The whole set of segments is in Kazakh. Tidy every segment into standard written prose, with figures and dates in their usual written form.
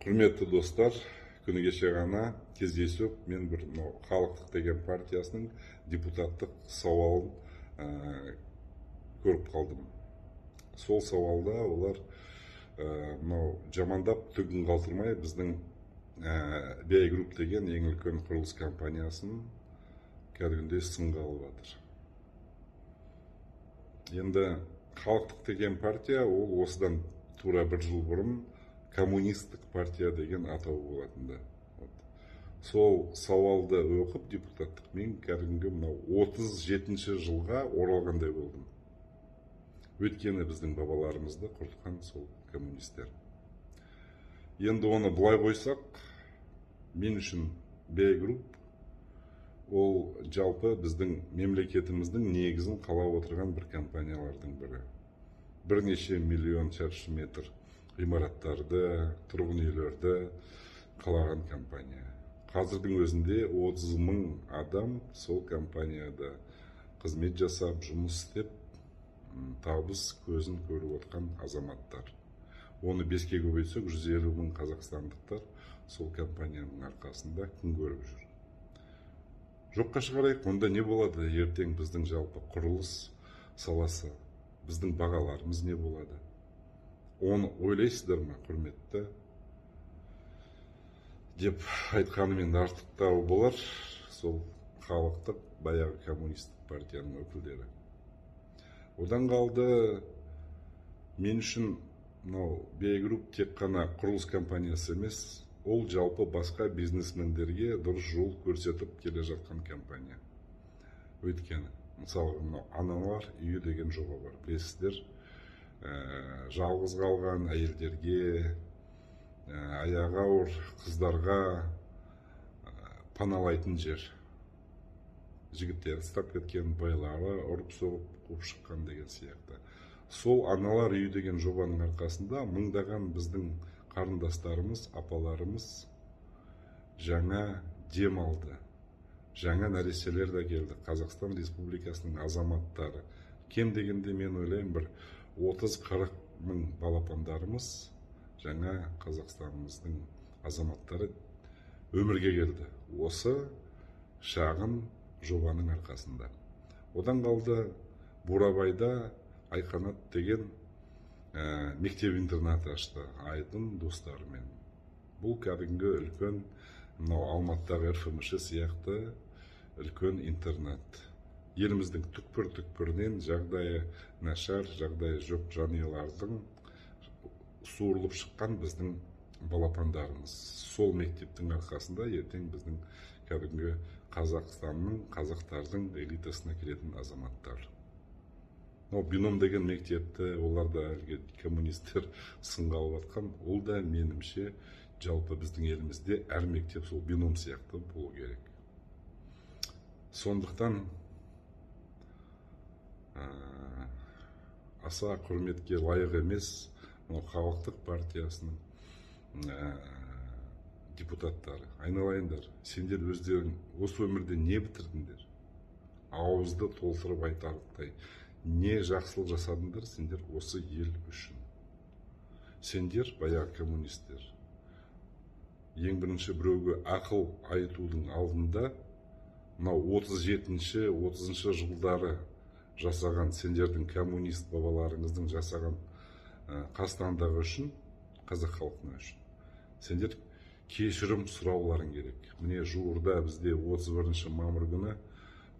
Құрметті достар, күні кеше ғана кездейсоқ мен бір мынау Халықтық деген партиясының депутаттық сауалын көріп қалдым. Сол сауалда олар мынау жамандап, түгін қалдырмай біздің BI Group деген ең үлкен құрылыс компаниясын кәдімгідей сынға алып жатыр. Енді Халықтық деген партия ол осыдан тура бір жыл бұрын Коммунистік партия деген атау болатын да. Вот. Сол сауалды оқып депутаттық, мен кәдімгі мынау 37 жылға оралғандай болдым. Өйткені біздің бабаларымызды құртқан сол коммунистер. Енді оны былай қойсақ, мен үшін BI Group ол жалпы біздің мемлекетіміздің негізін қалап отырған бір компаниялардың бірі. Бірнеше миллион шаршы метр ғимараттарды, тұрғын үйлерді қалаған компания. Қазірдің өзінде 30 мың адам сол компанияда қызмет жасап, жұмыс істеп, табыс көзін көріп отқан азаматтар. Оны беске көбейтсек, 150 мың қазақстандықтар сол компанияның арқасында күн көріп жүр. Жоққа шығарайық, онда не болады ертең біздің жалпы құрылыс саласы, біздің бағаларымыз не болады? Оны ойлайсыздар ма, құрметті деп айтқанымен артықтау болар сол халықтық, баяғы Коммунистік партияның өкілдері. Одан қалды, мен үшін мынау BI Group тек қана құрылыс компаниясы емес, ол жалпы басқа бизнесмендерге дұрыс жол көрсетіп келе жатқан компания. Өйткені мысалы, мынау «Аналар үйі» деген жоба бар, білесіздер. Жалғыз қалған әйелдерге, аяғы ауыр қыздарға паналайтын жер. Жігіттер ұстап кеткен, байлары ұрып соғып қуып шыққан деген сияқты. Сол «Аналар үйі» деген жобаның арқасында мыңдаған біздің қарындастарымыз, апаларымыз жаңа дем алды, жаңа нәрестелер де келді. Қазақстан Республикасының азаматтары кем дегенде, мен ойлаймын, бір 30-40 мың балапандарымыз, жаңа Қазақстанымыздың азаматтары өмірге келді осы шағын жобаның арқасында. Одан қалды, Бурабайда «Айқанат» деген мектеп интернат ашты Айдын достарымен. Бұл кәдімгі үлкен мынау Алматыдағы РФМШ сияқты үлкен интернат. Еліміздің түкпір түкпірінен жағдайы нашар, жағдайы жоқ жанұялардың суырылып шыққан біздің балапандарымыз сол мектептің арқасында ертең біздің кәдімгі Қазақстанның, қазақтардың элитасына кіретін азаматтар. Мынау «Бином» деген мектепті олар да, әлгі коммунистер сынға алып жатқан, ол да меніңше жалпы біздің елімізде әр мектеп сол «Бином» сияқты болу керек. Сондықтан аса құрметке лайық емес мынау Халықтық партиясының депутаттары. Айналайындар, сендер өздерің осы өмірде не бітірдіңдер? Ауызды толтырып айтарлықтай не жақсылық жасадыңдар сендер осы ел үшін? Сендер, баяғы коммунистер, ең бірінші біреуге ақыл айтудың алдында мынау 37-ші, 30 жылдары жасаған сендердің коммунист бабаларыңыздың жасаған қастандығы үшін, қазақ халқына үшін сендер кешірім сұрауларың керек. Міне, жуырда бізде 31 мамыр күні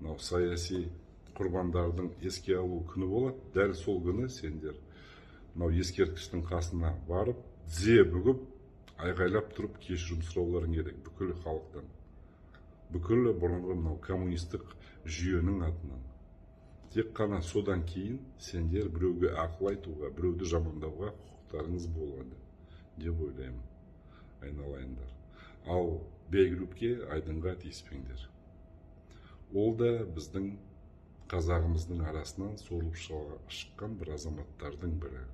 мынау саяси құрбандардың еске алу күні болады. Дәл сол күні сендер мынау ескерткіштің қасына барып, тізе бүгіп, айғайлап тұрып кешірім сұрауларың керек бүкіл халықтан, бүкіл бұрынғы мынау коммунистік жүйенің атынан. Тек қана содан кейін сендер біреуге ақыл айтуға, біреуді жамандауға құқықтарыңыз болады деп ойлаймын, айналайындар. Ал BI Group-ке, Айдынға тиіспеңдер. Ол да біздің қазағымыздың арасынан суырылып шыққан бір азаматтардың бірі.